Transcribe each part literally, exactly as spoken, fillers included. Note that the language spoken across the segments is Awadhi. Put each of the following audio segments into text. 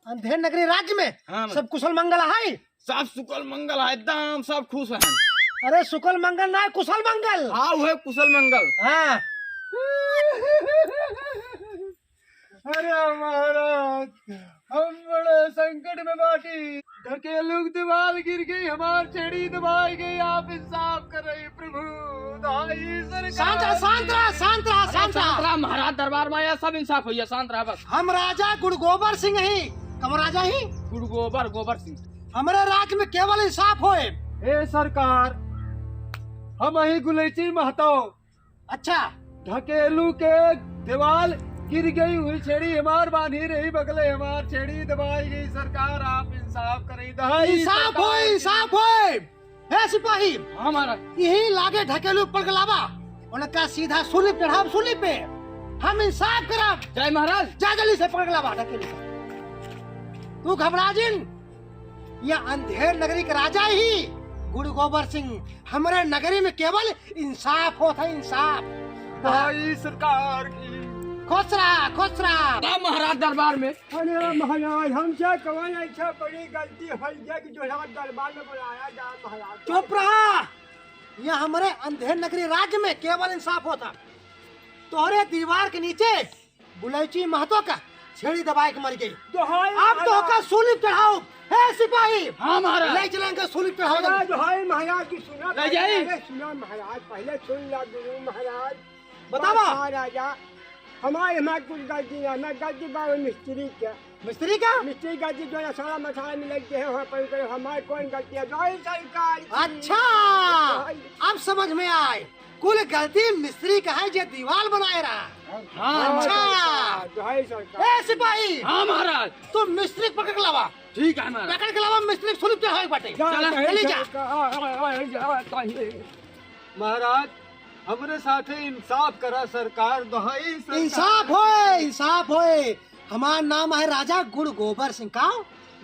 अंधेर नगरी राज्य में हाँ, सब कुशल मंगल है? सब सुकल मंगल है, एकदम सब खुश हैं। अरे सुकल मंगल ना, कुशल मंगल। हाँ, उहे कुशल मंगल। हाँ। अरे महाराज, हम बड़े संकट में बाटी। ढकेलू के दीवाल गिर गई, हमार छेड़ी दबाई गई, आप इंसाफ कर रही प्रभु। दाई सरकार। शांत रहा, शांत रहा, शांत रहा, अरे शांत रहा। शांत रहा, महाराज दरबार में आया, सब इंसाफ होइया, शांत रहा बस। हम राजा गुड़ गोबर सिंह ही। कम राजा ही? गुड़ गोबर, गोबर सिंह। हमारे राज में केवल इंसाफ होए। ए सरकार, हम ही गुलैची महतो। अच्छा। ढकेलू के दीवाल गिर गई हुई छेड़ी हमार बांधी रही बगले हमार छेड़ी दबाई गई। सरकार आप इंसाफ करें, दहाई इंसाफ सरकार होए, इंसाफ होए। हे सिपाही, हमारा। यही लागे ढकेलू पकड़ के लावा, उनका सीधा सूली पे चढ़ाब, सूली पे। हम इंसाफ करब। जय महाराज। जा जल्दी से पकड़ के लावा ढकेलू का। तू घबरा जिन, यह अंधेर नगरी के राजा ही गुड़ गोबर सिंह। हमरे नगरी में केवल इंसाफ होत है, इंसाफ। भाई सरकार की। खुश रहा, खुश रहा। राम महाराज दरबार में। अरे महाराज, हमसे कवन ऐसा बड़ी गलती हो गया कि जो है दरबार में बुलाया जाए महाराज? चुप रहा। यह हमरे अंधेर नगरी राज्य में केवल इंसाफ होता। तोहरे दीवार के नीचे बुलैची महतो का छेड़ी दबाए के मर गई। दोहाई अब तो महाराज। का सूली चढ़ाओ। हे सिपाही, हाँ महाराज। ले चलेंगे सूली चढ़ाओ। अरे दोहाई महाराज की सुना ले पहले, जाई। अरे सुना महाराज, पहले सुन ला गुरु महाराज। बतावा। बता राजा, हमारे, हमारे कुछ गलती नहीं, हमारे गलती बा वो मिस्त्री के। मिस्त्री का? मिस्त्री गलती जो है, सारा मसाला मिला के है, वहाँ पर उनके, हमारे कौन गलती है? दोहाई सरकार की। अच्छा, दोहाई। अब समझ में आए। कुल गलती मिस्त्री का है, जे दीवाल बनाए रहा। हाँ, अच्छा। दोहाई सरकार। ए सिपाही। हाँ महाराज। तू मिस्त्री के पकड़ के लावा। ठीक है महाराज। पकड़ के लावा, मिस्त्री के सूली पे चढ़ावे के बाटे। जा, चला। चली जा। जा, जा, जा, जा, जा। महाराज, हमरे साथे इंसाफ करा सरकार, दोहाई सरकार। इंसाफ होए, इंसाफ होए। हमार नाम है राजा गुड़ गोबर सिंह। का?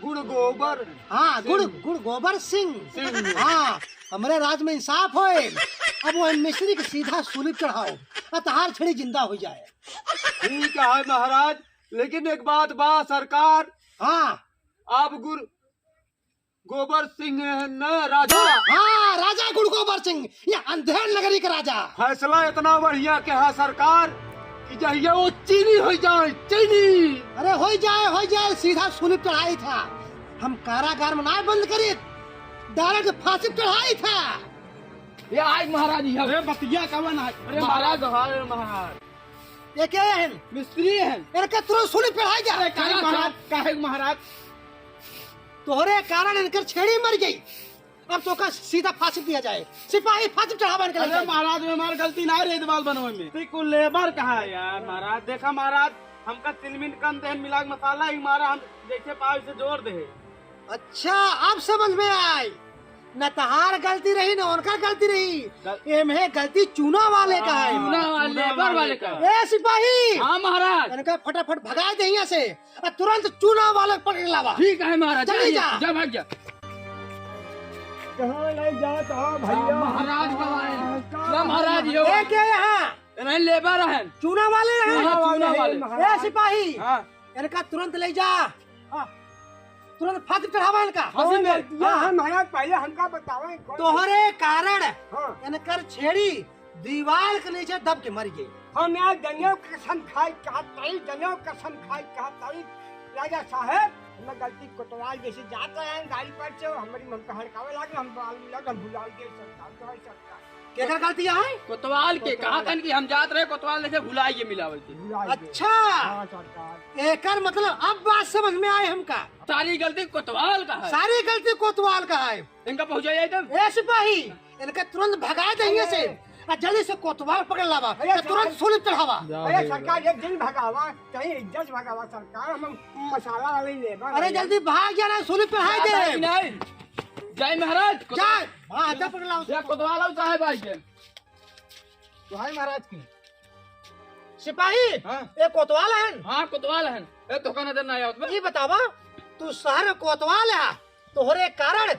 गुड़ गोबर हाँ, गुड़, सिंह। गुड़ गोबर सिंह। सिंह। हाँ, हमरे राज में इंसाफ होए। अब वो मिस्त्री के सीधा सूली पे चढ़ाओ, आ तहार छेड़ी जिंदा हो जाए। ठीक है महाराज, लेकिन एक बात बा सरकार। हाँ। आप गुड़ गोबर सिंह है न राजा? हाँ, राजा गुड़ गोबर सिंह, ये अंधेर नगरी का राजा। फैसला इतना बढ़िया के है सरकार कि जहिया वो चीनी हो जाए, चीनी। अरे हो जाए, हो जाए, सीधा सूली पे चढ़ाई था। हम कारागार में ना बंद करी, direct फांसी पे चढ़ाई था। ये आज महाराज ही है। अरे बतिया कवन है? अरे महाराज, हाँ महाराज। ये क्या है? मिस्त्री है। इनका तुरंत सूली पे चढ़ाई जा। अरे काहे चला, महाराज, चला। काहे महाराज? तोहरे कारण इनकर छेड़ी मर गई। अब तो का सीधा फांसी दिया जाए। सिपाही फांसी चढ़ावा इनके अरे लगे। महाराज, में हमार गलती ना रहे दीवाल बनवे में। ते को लेबर कहा है यार महाराज? देखा महाराज, हमका तीन मिनट कम देहन मिला के मसाला ही मारा, हम जैसे पाव से जोड़ दे। अच्छा, अब समझ में आई। न तहार गलती रही, न उनका गलती रही। गल- एमे गलती चूना वाले का है। चूना वाले, लेबर वाले का। ए सिपाही, हाँ महाराज। इनका फटाफट भगा दे यहाँ से। आ तुरंत चूना वाला पकड़ के लावा। ठीक है महाराज, चली जाइए, जा। जा भाग जा। कहाँ ले जात हो भैया? महाराज का आए। कहाँ? या महाराज, यो। ए, के यहाँ? नहीं, लेबर हैं। चूना वाले हैं? हाँ, चूना वाले। ए सिपाही, हाँ। इनका तुरंत ले जा। हाँ। तुरंत फांसी चढ़ावा इनका। फांसी में? हाँ। हम हैं, पहले हमका बतावा, कौन? तोहरे कारण हाँ। इनकर छेड़ी दीवाल के नीचे दब के मर गई। हम यार जनेऊ कसम खाई कहत ताई, जनेऊ कसम खाई कहत ताई, राजा साहब, हमें गलती कोतवाल जैसे जात रहे हैं गाड़ी पर से, हमारी मन का हड़कावे लागे, हम बाल लग, हम भुला गए सरकार, जो है सरकार। केकर गलती है? कोतवाल के। कोतवाल। कहा था कि हम जात रहे कोतवाल जैसे भुला गए मिलावल के। भुला गए। अच्छा। हाँ सरकार। एकर मतलब अब बात समझ में आए हमका। सारी गलती कोतवाल का है। सारी गलती कोतवाल का है। इनका पहुंचा जाए तब। ए सिपाही, इनका तुरंत भगा दे यहाँ से। अरे। आ जल्दी से कोतवाल पकड़ लावा, अरे तो तुरंत सरकार। सूली चढ़ावा। अरे सरकार, एक दिन भगावा, कहीं इज्जत भगावा सरकार, हम मसाला वाले लेबर अरे हैं। जल्दी भाग जा ना, सूली चढ़ाई दे। नहीं, नहीं। जय महाराज। जय। हाँ, आजा पकड़ लाओ। या कोतवाल साहब आई गए। तो हाय महाराज की। सिपाही, हाँ। ये कोतवाल हन? हाँ, कोतवाल हन। ए, तोका नजर ना आवत बा? ई बतावा, तू शहर में कोतवाल है, तोहरे कारण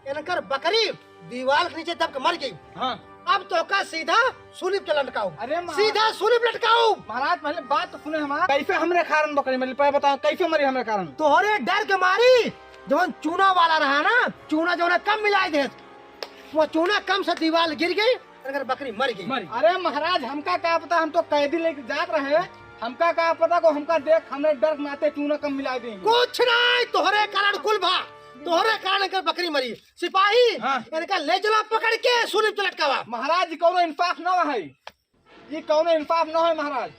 इनकर बकरी दीवाल के नीचे दब के मर गई। हाँ। अब तोका सीधा सूली पे लटकाऊ। अरे महाराज। सीधा सूली पे लटकाऊ। महाराज, पहले बात तो सुने हमार। कैसे हमरे कारण बकरी मरी, पहले बताओ, कैसे मरी हमरे कारण? तोहरे डर के मारी, जवन चूना वाला रहा ना, चूना जवन कम मिलाए दे, वो चूना कम से दीवाल गिर गई, अगर बकरी मर गई। मर गई। अरे महाराज, हमका का पता, हम तो कैदी लेके जात रहे, हमका का पता को, हमका देख, हमरे डर के नाते चूना कम मिलाए देंगे। कुछ नहीं, तोहरे कारण कुल भा, तोहरे कारण एकर बकरी मरी। सिपाही, हाँ। इनका ले चला पकड़ के सूली पे लटकावा। महाराज, ई कौनो इंसाफ ना है, ई कौनो इंसाफ ना है महाराज।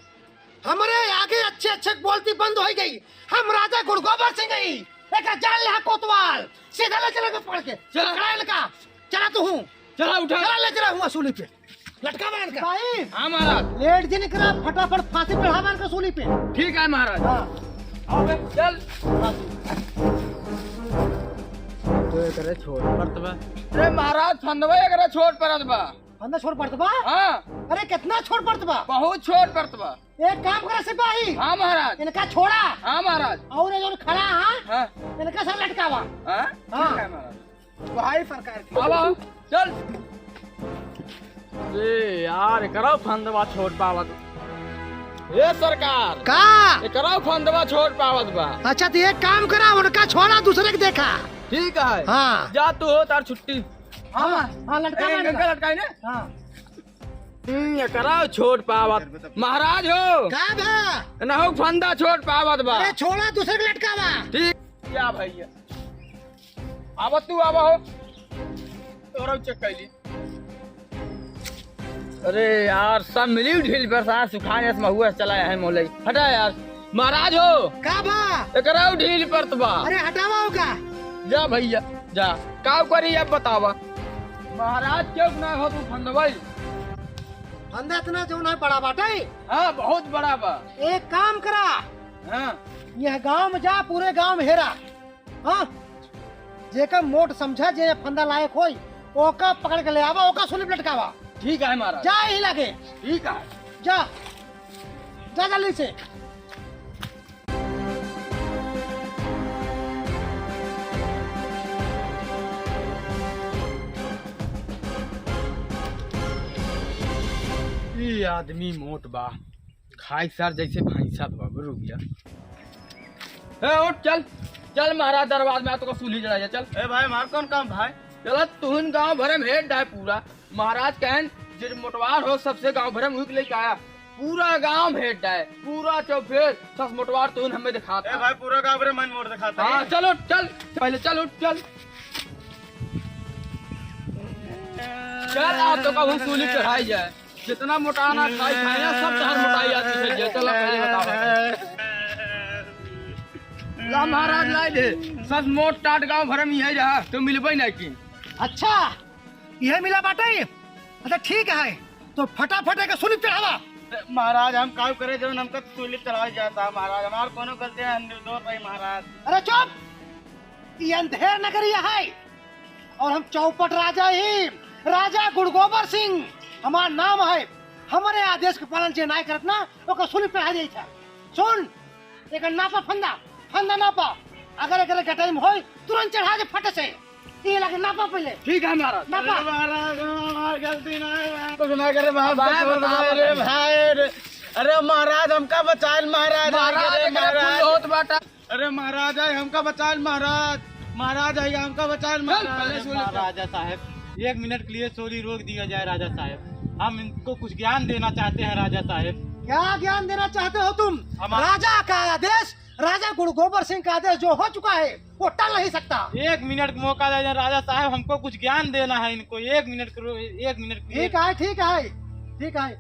हमरे आगे अच्छे अच्छे बोलती बंद हो गई। हम राजा गुड़गोबर सिंह हई, एका जान ले कोतवाल, सीधा ले चला के पकड़ के। चला। पकड़ा इनका, चला तू हूँ। चला उठा। चला ले चला हुआ सूली पे, लटकावा इनका। भाई, हाँ महाराज। लेट जिन करा, फटाफट फांसी चढ़ावा इनका सूली पे। ठीक है महाराज। हाँ। आओ बे, चल। तो एकरे छोड़ परत बा। अरे महाराज, फंदवा एकरे छोड़ परत बा। फंदा छोड़ परत बा? हाँ। अरे कितना छोड़ परत बा? बहुत छोड़ परत बा। एक काम करा सिपाही। हाँ महाराज। इनका छोड़ा। हाँ महाराज। और ये जो खड़ा है, हाँ। इनका सर लटकावा। हाँ? हाँ। ठीक है महाराज। भाई सरकार के। बाबा, चल। ए यार, एकरा फंदवा छोड़ पावत। ए सरकार। का? एकरा फंदवा छोड़ पावत बा। अच्छा, तो एक काम करा, उनका छोड़ा, दूसरे के देखा। ठीक है। हाँ। जा तू हो, तार छुट्टी। हाँ, हाँ, लटका ए, बा इनका इनका। लटकाई ने। हाँ। हम्म, एकरा छोड़ पावत। महाराज हो। का बा? ना हो, फंदा छोड़ पावत बा। अरे छोड़ा, दूसरे के लटकावा। ठीक। या भैया। आवा तू, आवा हो। तोरा चेक कैली। अरे यार, सब मिली ढील पर सार सुखाने से महुआ से चला है मोलई। हटा यार। महाराज हो। का बा? एकरा ढील परत बा। अरे हटावा होगा। जा भैया, जा। का करी अब बतावा। महाराज क्यों ना हो तू फंदवाई? फंदा इतना जो ना बड़ा बाटे। हाँ, बहुत बड़ा बा। एक काम करा। हाँ। यह गांव में जा, पूरे गांव में हेरा। हाँ, जेका मोट समझा, जे फंदा लायक होई, ओका पकड़ के ले आवा, ओका सूली पे लटकावा। ठीक है महाराज। जा यही लागे। ठीक है। जा, जा जल्दी से। ई आदमी मोट बा, खाई सार जैसे भैंसा बा, रुक जा। ए, उठ, चल, चल महाराज दरबार में, आ तो सूली चढ़ा जा, चल। ए भाई, हमार कौन काम भाई? चला, तुहन गांव भरे में हेड है पूरा। महाराज कहन, जे मोटवार हो, सबसे गांव भरे में उहिक लेके आया। पूरा गांव में हेड है, पूरा चौफेर, सब मोटवार तुहन हमें दिखाता। ए भाई, पूरा गांव भरे में मोट दिखाता हाँ, है। चल उठ, चल, पहले चल उठ, चल। चल, आ तो कहूँ सूली चढ़ाई जाए। जितना मोटाना खाई खाए ना, सब तहर मोटाई आदमी से जे। चला पहले बतावा। ला महाराज लाई दे, सब मोट टाट गांव भर में यही रहा, तो मिलबे नहीं की। अच्छा, यह मिला बाटे? अच्छा ठीक है, तो फटाफट एक सूली चढ़ावा। महाराज हम काउ करे जौन हमका सूली चढ़ावा जाता महाराज, हमार कोनो गलती है, हम निर्दोष भाई महाराज। अरे चुप, ये अंधेर नगरी है। और हम चौपट राजा ही, राजा गुड़गोबर सिंह हमार नाम है। हमरे आदेश के पालन जे नाय करत ना, ओकर सूली चढ़ा जाई था। सुन, एक नापा फंदा, फंदा नापा। अगर एकरे गटाई में होई, तुरंत चढ़ा दे फट से। ये लगे नापा पहले। ठीक है महाराज। नापा। अरे महाराज, हमार गलती ना है। कुछ ना करे, बाप बाप, छोड़ दे बाप, रे बाप। भाई रे। अरे महाराज, हमका बचाए महाराज, महाराज, अरे एकरे महाराज। फूल होत बाटा। अरे महाराज, आए हमका बचाएल महाराज, महाराज, आए हमका बचाएल महाराज। पहले सुन ले। राजा साहब, एक मिनट के लिए सूली रोक दिया जाए राजा साहब, हम इनको कुछ ज्ञान देना चाहते हैं राजा साहब। क्या ज्ञान देना चाहते हो तुम? हम राजा का आदेश, राजा गुरु गोबर सिंह का आदेश जो हो चुका है, वो टल नहीं सकता। एक मिनट का मौका दे दें राजा साहब, हमको कुछ ज्ञान देना है इनको, एक मिनट के रो-, एक मिनट के लिए। ठीक है, ठीक है, ठीक है।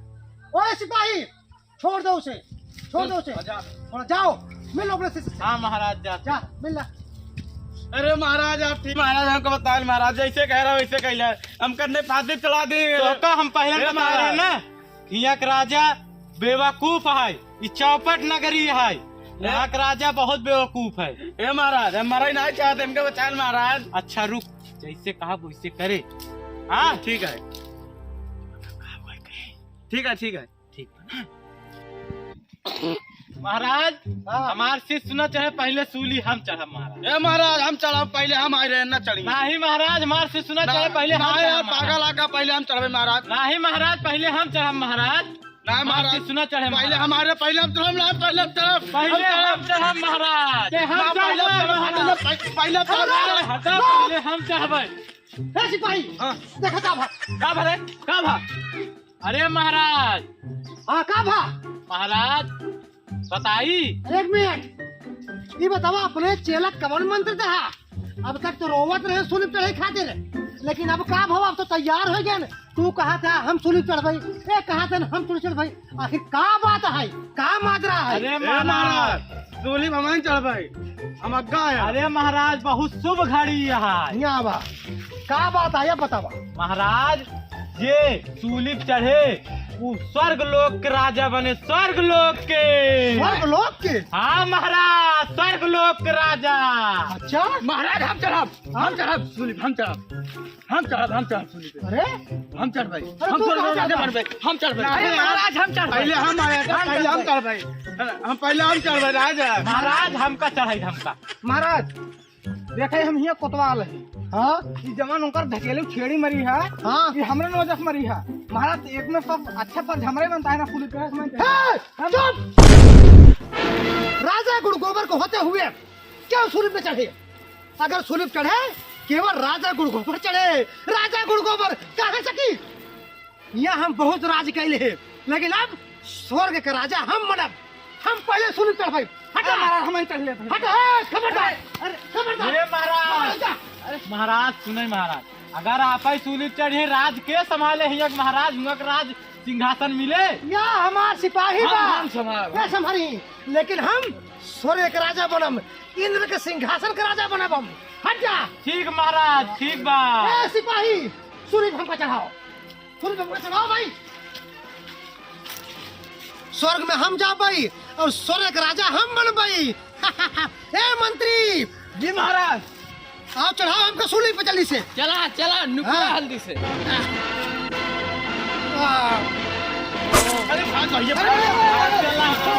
ओए सिपाही, छोड़ दो उसे, छोड़ दो उसे। जा। थोड़ा जाओ, मिल लो अपने से। हाँ महाराज, जा। जा, मिल ला। अरे महाराज, आप ठीक, महाराज हमको बताएल महाराज, जैसे कह रहा वैसे कह लिया, हम करने फांसी चढ़ा दी। तो का हम पहले ए बता रहे महाराज। ना कि यहाँ के राजा बेवकूफ है, ये चौपट नगरी है, यहाँ के राजा बहुत बेवकूफ है। ए महाराज, हम मरा ही नहीं चाहते, हमको बचाएल महाराज। अच्छा रुक, जैसे कहा वैसे करे। हाँ ठीक है, ठीक है, ठीक है। ठीक बा ना? महाराज, हाँ। हमार चीज सुना चाहे पहिले सूली हम चढ़ब महाराज। ए महाराज, हम चढ़ब, पहिले हम आए रहे, ना चढ़ी। नाही महाराज, हमार चीज सुना ना, चाहे पहिले हम ना चढ़ब यार, महाराज। पागल आका, पहिले हम चढ़बे महाराज। नाही महाराज, पहिले हम चढ़ब महाराज। ना हमार महाराज, चीज सुना चाहे पहिले महाराज। हमारे, पहिले हम चढ़ब, ना, पहिले हम चढ़ब। पहिले हम चढ़ब। हम चढ़ब महाराज। ते हम ना, पहिले चढ़ब हम चढ़ब, महाराज। पहिले, पहिले हम चढ़ब। अरे, हटा, पहिले हम चढ़बे। ए सिपाही, हाँ। देखा का भा? का भा रे? का भा? अरे महाराज। हाँ, का भा? महाराज, बताई। अरे एक मिनट, ई बतावा, अपने चेला कवन मंत्र देहा? अब तक तो रोवत रहे सूली पे चढ़े खातिर, लेकिन अब का भवा, अब तो तैयार हो गए। तू कहा था हम सूली चढ़बई, ए कहा था हम सूली चढ़बई, आखिर का बात है, का माजरा है? अरे ए महाराज। महाराज, सूली हम नहीं चढ़बई, हम आगा है। अरे महाराज, बहुत शुभ घड़ी है। यहाँ आवा, का बात है, ये बतावा। महाराज, जे सूली पे चढ़े, वो स्वर्ग लोक के राजा बने, स्वर्ग लोक के। स्वर्ग लोक के? हाँ महाराज, स्वर्ग लोक के राजा। अच्छा? महाराज, हम चढ़ब, हम चढ़ब सूली पे, हम चढ़ब, हम चढ़ब, हम चढ़ब सूली पे। अरे? हम चढ़बे, अरे हम तू स्वर्ग कहाँ लोक के चढ़बा? चढ़बे, हम चढ़बे। अरे महाराज, हम चढ़बे। पहिले हम आए थे, हम पहिले हम चढ़बे। चढ़बे। हम पहिले हम चढ़बे, राजा। महाराज, हमका चढ़ाई, हमका। महाराज, देखे हम हियाँ कोतवाल है। हाँ? ई जवान उनकर धकेली छेड़ी मरी है। हाँ। ई हमरे नजर से मरी है। महाराज, एक में सब अच्छा फर्ज हमरे बनता है ना, पुलिस के में। हे, हम चुप! राजा गुड़ गोबर को होते हुए क्यों सूली पे चढ़े? अगर सूली पे चढ़े, केवल राजा गुड़ गोबर चढ़े। राजा गुड़ गोबर कहाँ सकी? यहाँ हम बहुत राज कैले हैं, लेकिन अब स्वर्ग के राजा हम बनब। हम पहिले सूली चढ़बे। हटा। अरे महाराज, हम चढ़ लेते हैं। हटा, ए, खबरदार। अरे, अरे, खबरदार। अरे महाराज। खबरदार। महाराज, सुने महाराज, अगर आप ही सूली चढ़े, राज के संभाले ही? एक महाराज हुआ के राज सिंहासन मिले। या हमार सिपाही हम, बा। हम संभाल। के संभाली, लेकिन हम स्वर्ग के राजा बनम, इंद्र के सिंहासन के राजा बनब हम। हट जा। ठीक महाराज, ठीक बा। ए सिपाही, सूली पे हमका चढ़ाओ। सूली पे हमका चढ़ाओ भाई। स्वर्ग में हम जाबई और स्वर्ग के राजा हम बनबई। ए मंत्री! जी महाराज। आओ चढ़ाओ हमका सूली पे जल्दी से। चला, चला, नुकरा हाँ। हल्दी से। वाह। अरे भाग भैया, अरे, भाग। अरे, अरे, अरे,